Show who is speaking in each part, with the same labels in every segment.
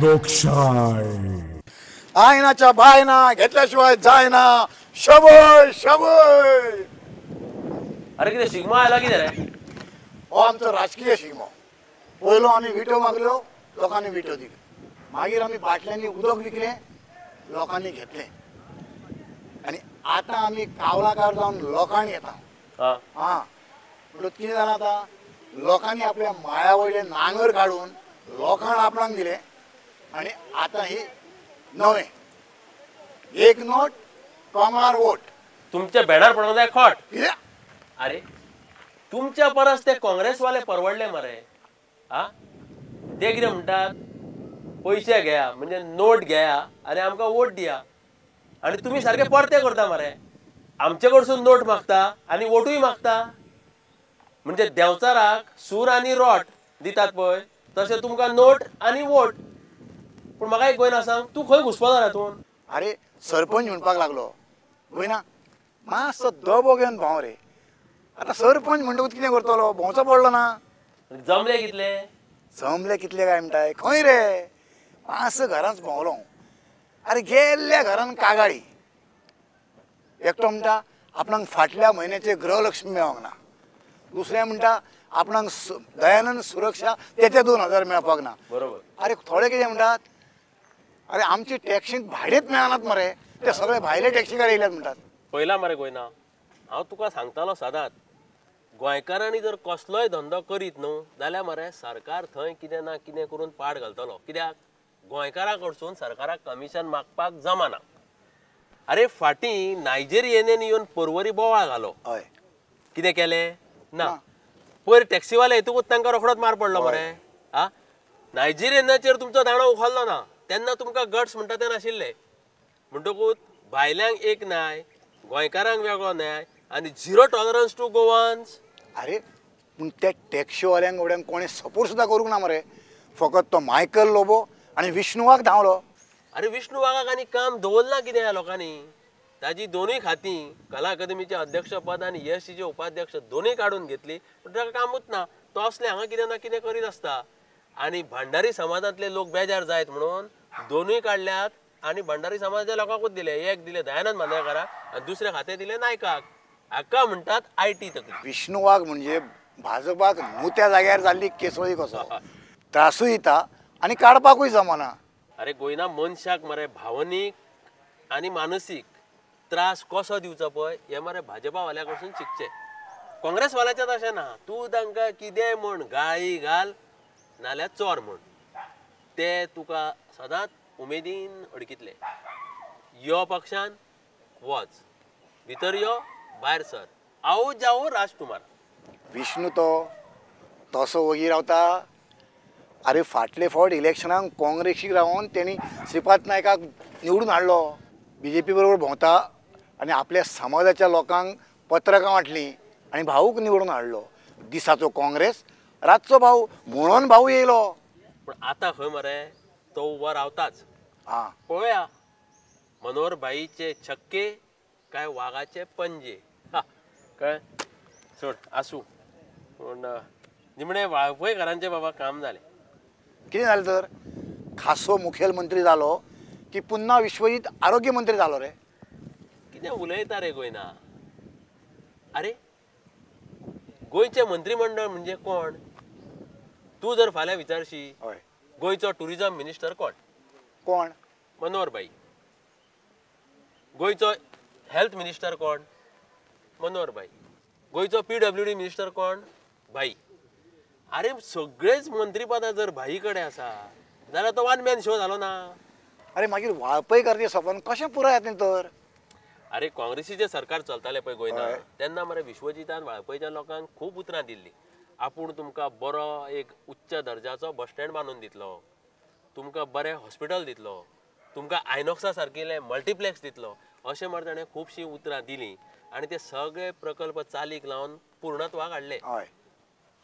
Speaker 1: लोकशाय.
Speaker 2: आयनाच्या बायना घेतल्याशिवाय जायना. शबय शबय.
Speaker 3: अरे कितें शिगमो आयला कितें रे?
Speaker 2: हो आमचो राजकीय शिगमो. पयलो आमी विटो मागल्यो, लोकांनी विटो दिल्यो. मागीर आमी बाटल्यांनी उदक विकलें, लोकांनी घेतलें. आनी आतां आमी कावलाकार जावन लोकांनी येता. हां, म्हणटकच कितें जालां आतां, लोकांनी आपल्या माळ्या वयले नांगर काडून लोकांक आपणाक दिलें. आनी आतां ही नवें एक नोट कमळार वोट.
Speaker 3: तुमच्या भेणार पडोंक जाय खोट.
Speaker 2: कितें?
Speaker 3: अरे तुमच्या परस ते काँग्रेसवाले परवडले मरे. आ ते कितें म्हणटात, पयशे घेया म्हणजे नोट घेया आनी आमकां वोट दिया. आनी तुमी सारके परते करता मरे, आमचे कडसून नोट मागता आनी वोटूय मागता. म्हणजे देंवचाराक सूर आनी रोट दितात पळय, तशें तुमकां नोट आनी वोट. पूण म्हाका एक गोयना सांग, तूं खंय घुसपलो हातूंत?
Speaker 2: अरे सरपंच म्हणपाक लागलो गोयना, मातसो दबो घेवन भोंव रे. आतां सरपंच म्हणटकूच कितें करतलो, भोंवचो पडलो ना.
Speaker 3: जमले कितले?
Speaker 2: जमले कितले काय म्हणटाय? खंय रे, मातसो घरांच भोंवलो. अरे गेल्ल्या घरान कागाळी. एकटो म्हणटा आपणाक फाटल्या म्हयन्याचे गृहलक्ष्मी मेळोंक ना. दुसरें म्हणटा आपणाक दयानंद सुरक्षा तेचे 2000 मेळपाक ना.
Speaker 3: बरोबर.
Speaker 2: अरे थोडे कितें म्हणटात, अरे आमची टॅक्सींत भाडेच मेळनात मरे, ते सगळे भायले टॅक्सीकार येयल्यात म्हणटात.
Speaker 3: पयला मरे गोयना, हांव तुका सांगतालो सदांच, गोंयकारांनी जर कसलोय धंदो करीत न्हू जाल्यार मरे सरकार थंय कितें ना कितें करून पाड घालतलो. कित्याक गोंयकारां कडसून सरकाराक कमिशन मागपाक जमाना. अरे फाटीं नायजेरियेन येवन परवरी बोवाळ घालो.
Speaker 2: हय.
Speaker 3: कितें केलें ना? पयर टॅक्सीवाले येतकूच तांकां रोखडोच मार पडलो मरे. आ नायजेरियनाचेर तुमचो दांडो उखल्लो ना तेन्ना तुमकां गट्स म्हणटा ते नाशिल्ले. म्हणटकूच भायल्यांक एक न्याय, गोंयकारांक वेगळो न्याय आनी झिरो टॉलरन्स टू गोवन्स.
Speaker 2: अरे पूण त्या टॅक्सीवाल्यांक वड्यांक कोणें सपोर्ट सुद्दां करूंक ना मरे. फकत तो मायकल लोबो आनी विष्णू वाघ धांवलो.
Speaker 3: अरे विष्णू वाघाक आनी काम दवरलां कितें ह्या लोकांनी? ताजी दोनूय खातीं, कला अकादमीचें अध्यक्षपद आनी ESCचे उपाध्यक्ष दोनूय काडून घेतली, पूण ताका कामूच ना. तो असले हांगा कितें ना कितें करीत आसता. आनी भांडारी समाजांतले लोक बेजार जायत म्हणून दोनूय काडल्यात आनी भांडारी समाजाच्या लोकांकूच दिले. एक दिले दयानंद मांद्रेकाराक आनी दुसरें खातें दिलें नायकाक. हाका म्हणटात IT तकली.
Speaker 2: विष्णू वाघ म्हणजे भाजपाक नुत्या जाग्यार जाल्ली केसोळी कसो, त्रासूय येता आनी काडपाकूय जमना.
Speaker 3: अरे गोयना, मनशाक मरे भावनीक आनी मानसीक त्रास कसो दिवचो पळय हे मरे भाजपावाल्या कडसून शिकचे. काँग्रेसवाल्याचें तशें ना. तूं तांकां कितेंय म्हण, गाळी घाल नाल्यार चोर म्हण, ते तुका सदांच उमेदीन अडकितले. यो पक्षान वच, भितर यो भायर सर, आओ जाओ राजकुमार.
Speaker 2: विष्णू तो तसो वगी रावता. अरे फाटले फावट इलेक्शनाक काँग्रेसीक रावन तेणी श्रीपाद नायकाक निवडून हाडलो. बीजेपी बरोबर भोंवता आनी आपल्या समाजाच्या लोकांक पत्रकां वांटलीं आनी भाऊक निवडून हाडलो. दिसाचो काँग्रेस, रातचो भाऊ, म्हणून भाऊ येयलो.
Speaker 3: पूण आतां खंय मरे तो उबो रावताच.
Speaker 2: आं
Speaker 3: पळोवया मनोहर भाईचे छक्के काय वागाचे पंजे. कळ्ळें? सोड आसूं. पूण निमणें वाळपयकारांचें बाबा काम जालें.
Speaker 2: कितें जालें तर, खासो मुखेलमंत्री जालो की पुन्हा विश्वजीत आरोग्य मंत्री जालो रे.
Speaker 3: कितें उलयता रे गोयना? अरे गोंयचें मंत्रीमंडळ म्हणजे कोण? तूं जर फाल्यां विचारशी,
Speaker 2: हय,
Speaker 3: गोंयचो टुरिजम मिनिस्टर कोण?
Speaker 2: कोण?
Speaker 3: मनोहर भाई. गोंयचो हेल्थ मिनिस्टर कोण? मनोहर भाई. गोंयचो PWD minister कोण? भाई. अरे सगळेच मंत्रीपदां जर भाई कडेन आसा जाल्यार तो वन मॅन शो जालो ना.
Speaker 2: अरे मागीर वाळपयकाराचें सपन कशें पुराय जातलें तर?
Speaker 3: अरे काँग्रेसीचें सरकार चलतालें पळय गोंयना, तेन्ना मरे विश्वजीतान वाळपयच्या लोकांक खूब उतरां दिल्लीं. आपूण तुमकां बरो एक उच्च दर्जाचो बस स्टँड बांदून दितलो, तुमकां बरें हॉस्पिटल दितलो, तुमकां आयनॉक्सा सारकिल्लें मल्टिप्लेक्स दितलो, अशें मरे ताणें खुबशीं उतरां दिलीं आनी ते सगळे प्रकल्प चालीक लावन पूर्णत्वाक हाडले.
Speaker 2: हय.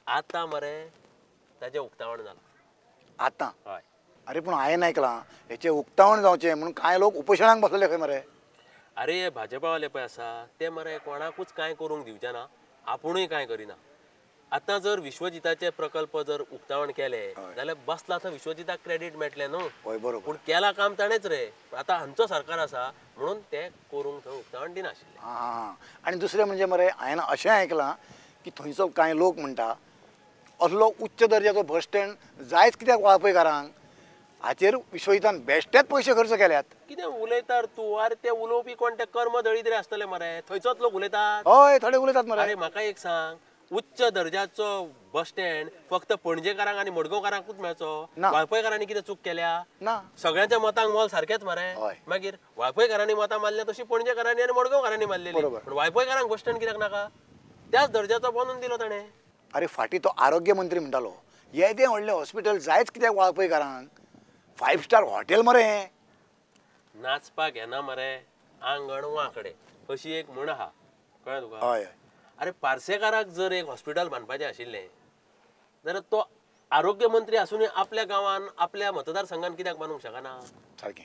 Speaker 3: आतां मरे ताचें उक्तावण जालां
Speaker 2: आतां.
Speaker 3: हय.
Speaker 2: अरे पूण हांवें आयकलां हेचें उक्तावण जावचें म्हणून कांय लोक उपोशणाक बसले खंय मरे.
Speaker 3: अरे हे भाजपावाले पळय आसा ते मरे कोणाकूच कांय करूंक दिवचे ना, आपुणूय कांय करिना. आतां जर विश्वजिताचे प्रकल्प जर उक्तावण केले जाल्यार बसला थंय विश्वजिताक क्रेडीट मेळटलें न्हू.
Speaker 2: हय बरोबर.
Speaker 3: पूण केला काम ताणेंच रे. आतां हांचो सरकार आसा म्हणून ते करूंक थंय उक्तावण दिनाशिल्लें.
Speaker 2: आं, आनी दुसरें म्हणजे मरे हांवें अशें आयकलां की थंयचो कांय लोक म्हणटा असलो उच्च दर्जाचो बस स्टँड जायच कित्याक वाळपयकारांक, हाचेर विश्वजितान बेश्टेच पयशे खर्च केल्यात.
Speaker 3: कितें उलयतार तूं? अरे ते उलोवपी कोण ते कर्मदळिद्रे आसतले मरे, थंयचोच लोक उलयतात.
Speaker 2: हय थोडे उलयतात मरे.
Speaker 3: अरे म्हाका एक सांग, उच्च दर्जाचो बस स्टँड फक्त पणजेकारांक आनी मडगांवकारांकूच मेळचो? वाळपयकारांनी कितें चूक केल्या?
Speaker 2: ना,
Speaker 3: सगळ्यांच्या मतांक मोल सारकेंच मरे. मागीर वाळपयकारांनी मतां मारल्या तशी पणजेकारांनी आनी मडगांवकारांनी मारलेली, पूण वाळपयकारांक बस स्टँड कित्याक नाका? त्याच दर्जाचो बांदून दिलो ताणें.
Speaker 2: अरे फाटीं तो आरोग्य मंत्री म्हणटालो येदें व्हडलें हॉस्पिटल जायच कित्याक वाळपयकारांक, 5 स्टार हॉटेल मरे.
Speaker 3: नाचपाक येना मरे आंगण वांकडे अशी एक म्हण आहा, कळ्ळें तुका?
Speaker 2: हय.
Speaker 3: अरे पार्सेकाराक जर एक हॉस्पिटल बांदपाचें आशिल्लें जाल्यार तो आरोग्य मंत्री आसूनय आपल्या गांवान आपल्या मतदारसंघान कित्याक बांदूंक शकना?
Speaker 2: सारकें.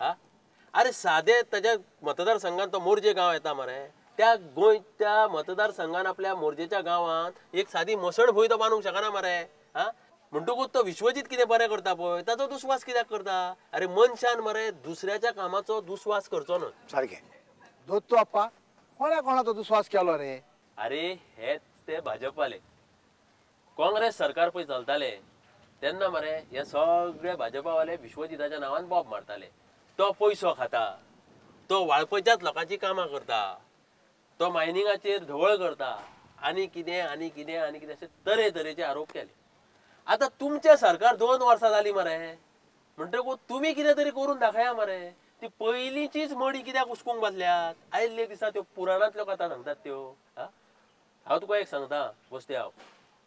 Speaker 3: अरे सादे ताच्या मतदारसंघान तो मोरजे गांव येता मरे, त्या गोंय त्या मतदारसंघान आपल्या मोरजेच्या गांवांत एक सादी मसणभूंय तो बांदूंक शकना मरे. हा, म्हणटकूच तो विश्वजीत कितें बरें करता पळय ताचो दुस्वास कित्याक करता? अरे मनशान मरे दुसऱ्याच्या कामाचो दुस्वास करचो न्हय.
Speaker 2: सारकें.
Speaker 1: दोत्तो आप्पा कोणा कोणाचो दुस्वास केलो रे?
Speaker 3: अरे हेच ते भाजपवाले. काँग्रेस सरकार पळय चलताले तेन्ना मरे हे सगळे भाजपावाले विश्वजिताच्या नांवान बॉब मारताले. तो पयसो खाता, तो वाळपयच्याच लोकांची कामां करता, तो मायनिंगाचेर धवळ करता आनी कितें आनी कितें आनी कितें अशे तरेतरेचे आरोप केले. आतां तुमचें सरकार 2 वर्सां जालीं मरे, म्हणटकूच तुमी कितें तरी करून दाखया मरे. ती पयलींचीच मडी कित्याक उस्कूंक बसल्यात? आयिल्ले दिसा त्यो पुराणांतल्यो कथा सांगतात त्यो. हांव तुका एक सांगता गोस्ती, हांव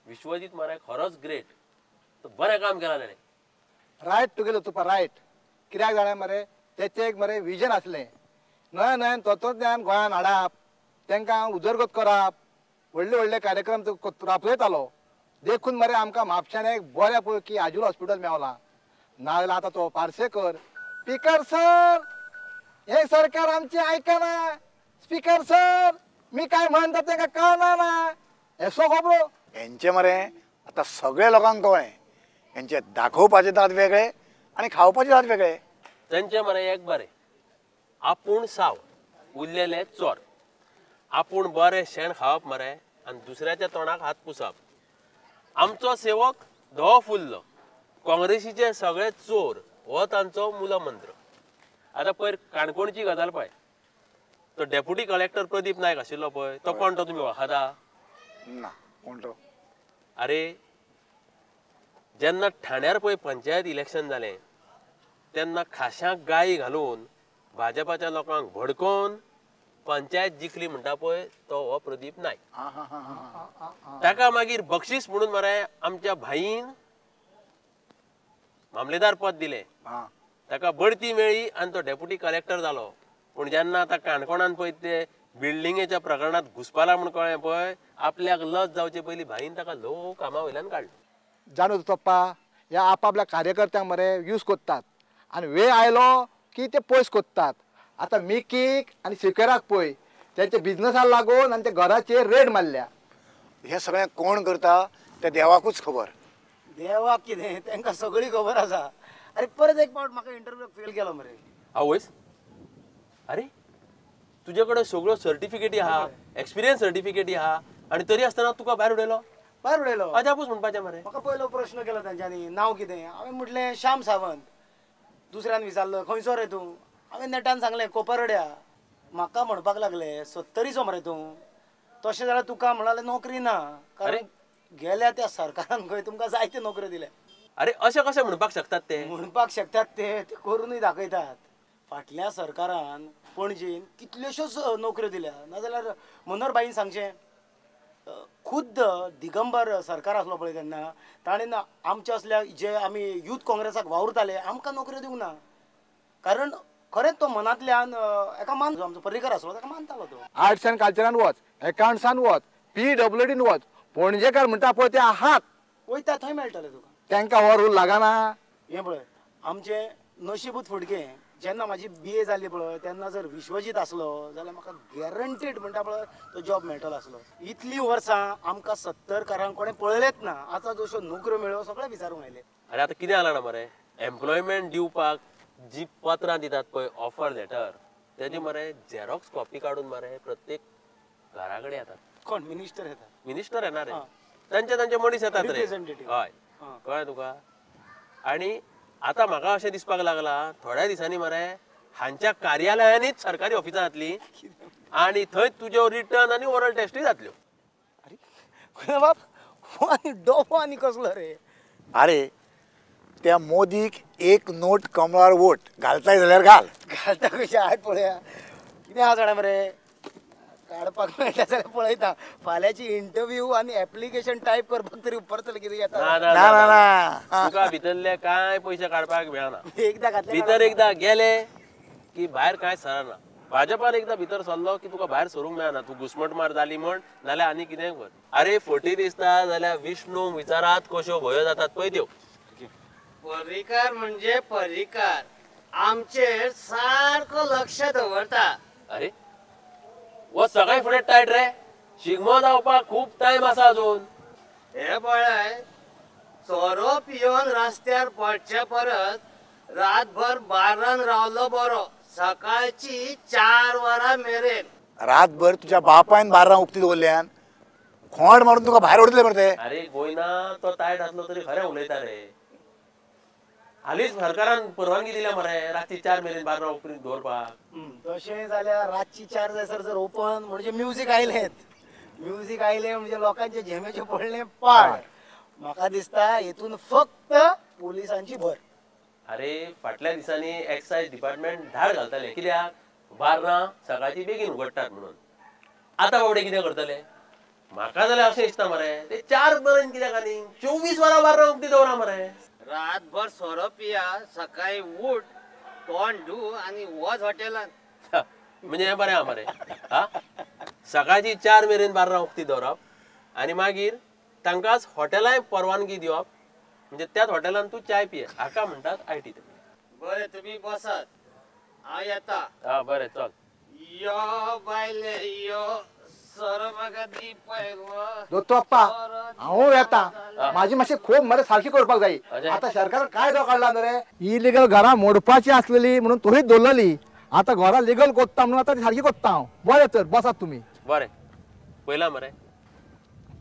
Speaker 3: विश्वजीत मरे खरोच ग्रेट, तो बरें काम केलां ताणें.
Speaker 1: रायट तुगेलो तुका रायट. कित्याक जाणा मरे तेचें एक मरे विजन आसलें, नव्या नव्यान तत्वज्ञान गोंयान हाडप, तांकां उदरगत करप, व्हडले व्हडले कार्यक्रम तो राबयतालो. देखून मरे आमकां म्हापश्यान एक बऱ्या पैकी आजुल हॉस्पिटल मेवलां. नाजाल्यार आतां तो पार्सेकर स्पीकर सर हे सरकार आमचें आयकना, स्पीकर सर मी काय म्हणटा तांकां कळना ना, हेसो खबरो.
Speaker 2: हेंचे मरे आतां सगळे लोकांक कळ्ळें, हेंचे दाखोवपाचे दांत वेगळे आनी खावपाचे दांत वेगळे.
Speaker 3: तेंचे मरे एक बरें, आपूण साव उरलेले चोर, आपूण बरें शेण खावप मरे आनी दुसऱ्याच्या तोंडाक हात पुसप. आमचो सेवक धवो फुल्लो, काँग्रेसीचे सगळे चोर हो तांचो मूलमंत्र. आतां पयर काणकोणची गजाल पळय, तो डेप्युटी कलेक्टर प्रदीप नायक आशिल्लो पळय, तो कोण तो तुमी वळखता?
Speaker 2: ना, कोण तो?
Speaker 3: अरे जेन्ना ठाण्यार पळय पंचायत इलेक्शन जालें तेन्ना खाश्यांक गायी घालून भाजपाच्या लोकांक भडकोवन पंचायत जिखली म्हणटा पळय तो हो प्रदीप नायक. ताका मागीर बक्षीस म्हणून मरे आमच्या भाईन मामलेदार पद दिलें, ताका बढती मेळ्ळी आनी तो डेप्युटी कलेक्टर जालो. पूण जेन्ना आतां काणकोणान पळय ते बिल्डिंगेच्या प्रकरणांत घुसपाला म्हूण कळ्ळें पळय, आपल्याक लज जावचे पयलीं भाईन ताका ल्हव कामा वयल्यान काडलो.
Speaker 1: जाणू पप्पा ह्या आपापल्या कार्यकर्त्यांक मरे यूज करतात आनी वेळ आयलो की ते पयस करतात. आतां मिकीक आनी सिकेराक पळय तेंच्या बिजनसाक लागून आनी त्या घराचेर रेड मारल्या.
Speaker 2: हें सगळें कोण करता तें देवाकूच खबर.
Speaker 4: देवाक कितें, तांकां सगळी खबर आसा. अरे परत एक फावट म्हाका इंटरव्यूक फेल केलो मरे.
Speaker 3: आवयस, अरे तुजे कडेन सगळ्यो सर्टिफिकेटी आहा, एक्सपिरियन्स सर्टिफिकेटी आहा आनी तरी आसतना तुका भायर उडयलो.
Speaker 4: भायर उडयलो
Speaker 3: अजापूच म्हणपाचें मरे.
Speaker 4: म्हाका पयलो प्रश्न केलो तांच्यांनी, नांव कितें? हांवें म्हटलें श्याम सावंत. दुसऱ्यान विचारलो खंयचो रे तूं? हांवें नेटान सांगलें कोपरड्या. म्हाका म्हणपाक लागले 70चो मरे तूं, तशें जाल्यार तुका म्हणाले नोकरी ना, कारण गेल्या त्या सरकारान खंय तुमकां जायते नोकऱ्यो दिल्या.
Speaker 3: अरे अशें कशें म्हणपाक शकतात ते?
Speaker 4: म्हणपाक शकतात ते, ते करूनय दाखयतात. फाटल्या सरकारान पणजेन कितल्योश्योच नोकऱ्यो दिल्या. नाजाल्यार मनोहर भाईन सांगचें, खुद्द दिगंबर सरकार आसलो पळय तेन्ना ताणें आमच्या असल्या जे आमी यूथ काँग्रेसाक वावुरताले आमकां नोकऱ्यो दिवंक ना, कारण खरेंच तो मनांतल्यान एका मान आमचो पर्रीकर आसलो ताका मानतालो तो.
Speaker 1: आर्ट्स एंड कल्चरान वच, एकावंट्सान वच, PWDन वच, पणजेकार म्हणटा पळय ते आहात
Speaker 4: वयता थंय मेळटले तुका.
Speaker 1: तांकां हो रूल लागना.
Speaker 4: हें पळय आमचें नशिबूच फुटकें, जेन्ना म्हाजी BA जाली पळय तेन्ना जर विश्वजीत आसलो जाल्यार म्हाका गॅरंटीड म्हणटा पळय तो जॉब मेळटलो आसलो. इतलीं वर्सां आमकां 70कारांक कोणें पळयलेंच ना. आतां जश्यो नोकऱ्यो मेळ्ळ्यो सगळें विचारूंक आयले.
Speaker 3: अरे आतां कितें जालां ना मरे, एम्प्लॉयमेंट दिवपाक जी पत्रां दितात पळय ऑफर लेटर तेजी मरे झेरॉक्स कॉपी काडून मरे प्रत्येक घरा कडेन येतात.
Speaker 4: कोण मिनिस्टर येता?
Speaker 3: मिनिस्टर येणार रे, तांचे तांचे मनीस येतात रे. हय कळ्ळें तुका. आनी आतां म्हाका अशें दिसपाक लागलां थोड्या दिसांनी मरे हांच्या कार्यालयांनीच सरकारी ऑफिसां जातलीं आनी थंय तुज्यो रिटर्न आनी ओरल टेस्टूय जातल्यो.
Speaker 4: अरे बाब हो आनी डोबो आनी कसलो रे.
Speaker 2: अरे त्या मोदीक एक नोट कमळार वोट घालताय जाल्यार घाल.
Speaker 4: घालता कशें आयज पळया कितें आसा जाणा मरे, काडपाक मेळटा जाल्यार पळयता. फाल्यांची इंटरव्यू आनी एप्लिकेशन टायप करपाक तरी उपरतलें कितें येता.
Speaker 3: ना ना ना, तुका भितरले कांय पयशे काडपाक मेळना.
Speaker 4: एकदां घातले
Speaker 3: भितर एकदां गेले की भायर कांय सरना. भाजपान एकदां भितर सरलो की तुका भायर सरूंक मेळना. तूं घुसमटमार जाली म्हण नाल्यार आनी कितेंय कर. अरे फटी दिसता जाल्यार विष्णू विचारात कश्यो भयो जातात पळय त्यो.
Speaker 5: पर्रीकार म्हणजे पर्रीकार आमचेर सारको लक्ष दवरता.
Speaker 3: अरे वो सगळे फुडें टायट रे, शिगमो जावपाक खूब टायम आसा अजून.
Speaker 5: हे पळय सोरो पिवन रस्त्यार पडचे परत रातभर बारान रावलो बरो, सकाळची 4 वरां मेरेन.
Speaker 2: रातभर तुझ्या बापायन बारां उक्ती दवरल्यान खोंड मारून तुका भायर उडयतले मरे ते.
Speaker 3: अरे गोयना तो टायट आसलो तरी खरें उलयता रे. हालींच सरकारान परवानगी दिल्या मरे रातची 4 मेरेन बारां उक्ती दवरपाक.
Speaker 4: तशें जाल्यार रातची 4 जायसर जर ओपन म्हणजे म्युजीक आयलेंच, म्युजीक आयलें म्हणजे लोकांचे झेमेचे पडलें पाड. म्हाका दिसता हेतून फक्त पोलिसांची भर.
Speaker 3: अरे फाटल्या दिसांनी एक्सायज डिपार्टमेंट धाड घालताले कित्याक बारां सकाळची बेगीन उगडटात म्हणून. आतां बाबडे कितें करतले? म्हाका जाल्यार अशें दिसता मरे ते 4 पर्यंत कित्याक आनी 24 वरां बारां उक्ती दवरा मरे.
Speaker 5: रातभर सोरो पिया, सकाळी उठ, तोंड धू आनी वच हॉटेलान.
Speaker 3: म्हणजे हें बरें आहा मरे. हा सकाळची 4 मेरेन बारां उक्ती दवरप आनी मागीर तांकांच हॉटेलांय परवानगी दिवप, म्हणजे त्याच हॉटेलान तूं चाय पिये. हाका म्हणटात IT.
Speaker 5: बरें तुमी बसात, हांव येता.
Speaker 3: हा बरें चल.
Speaker 5: यो बायले यो सोरो म्हाका दी पळय.
Speaker 1: दोतोप्पा हांव येता, म्हाजी मातशी खूब मरे सारकी करपाक जाय. आतां सरकारान कायदो काडला न्हू रे, इलिगल घरां मोडपाची आसलेली म्हणून थोडीच दवरलेली, आतां घरां लिगल कोत्ता म्हणून आतां ती सारकी कोत्ता हांव. बरें तर बसात तुमी.
Speaker 3: बरें पयला मरे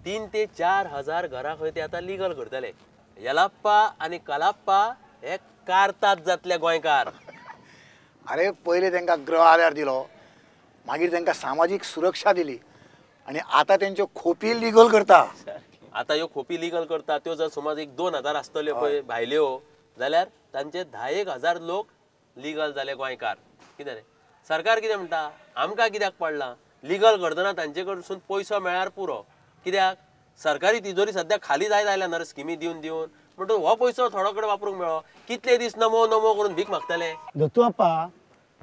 Speaker 3: 3 ते 4 हजार घरां खंय ते आतां लिगल करतले. यलाप्पा आनी कलाप्पा हे कारतात जातले गोंयकार.
Speaker 2: अरे पयले तांकां गृह आधार दिलो, मागीर तांकां सामाजीक सुरक्षा दिली आनी आतां तेंच्यो खोपी लिगल करता.
Speaker 3: आतां ह्यो खोपी लिगल करता त्यो जर समज एक 2 हजार आसतल्यो पळय भायल्यो जाल्यार तांचे 10-1 हजार लोक लिगल जाले गोंयकार. कितें रे सरकार कितें म्हणटा आमकां कित्याक पडलां लिगल करतना तांचे कडसून पयसो मेळ्यार पुरो. कित्याक सरकारी तिजोरी सद्या खाली जायत आयल्या ना रे स्किमी दिवन दिवन, म्हणटकच हो पयसो थोडो कडेन वापरूंक मेळ्ळो. कितले दीस नमो नमो करून भीक मागतले.
Speaker 4: दत्तू आपा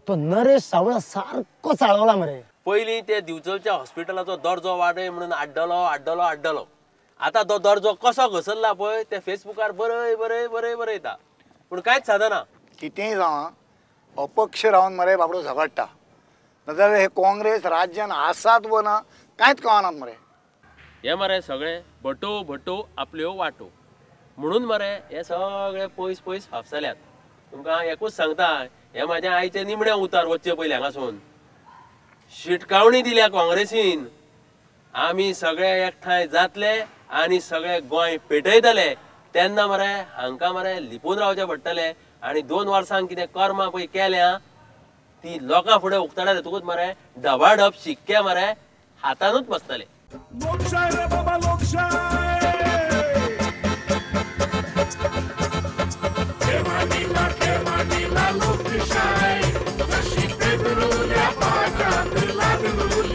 Speaker 4: तो नरेश सावळा सारको चाळवला मरे.
Speaker 3: पयलीं ते दिवचलच्या हॉस्पिटलाचो दर्जो वाडय म्हणून आड्डलो आड्डलो आड्डलो. आतां तो दर्जो कसो घसरला पळय ते फेसबुकार बरय बरय बरय बरयता, पूण कांयच सादना.
Speaker 2: कितेंय जावं अपक्ष रावन मरे बाबडो झगडटा, नाजाल्यार हे काँग्रेस राज्यान आसात वो ना कांयच कळनात मरे.
Speaker 3: हे मरे सगळे भटो भटो आपल्यो वाटो म्हणून मरे हे सगळे पयस पयस फाफसल्यात. तुमकां एकूच सांगता, हे म्हाज्या आयचे निमणे उतार वचचे पयलीं हांगासून. शिटकावणी दिल्या काँग्रेसीन, आमी सगळे एकठांय जातले आनी सगळे गोंय पेटयतले. तेन्ना मरे हांकां मरे लिपून रावचें पडटलें आनी 2 वर्सांक कितें कर्मां पळय केल्या ती लोकां फुडें उक्ताडार येतकूच मरे ढबाढब शिक्के मरे हातानूच बसतले.
Speaker 6: लोकशाय रे बाबा लोकशाय, लोकशाय जशी पेदरुल्या पाटांत लागलुल्या.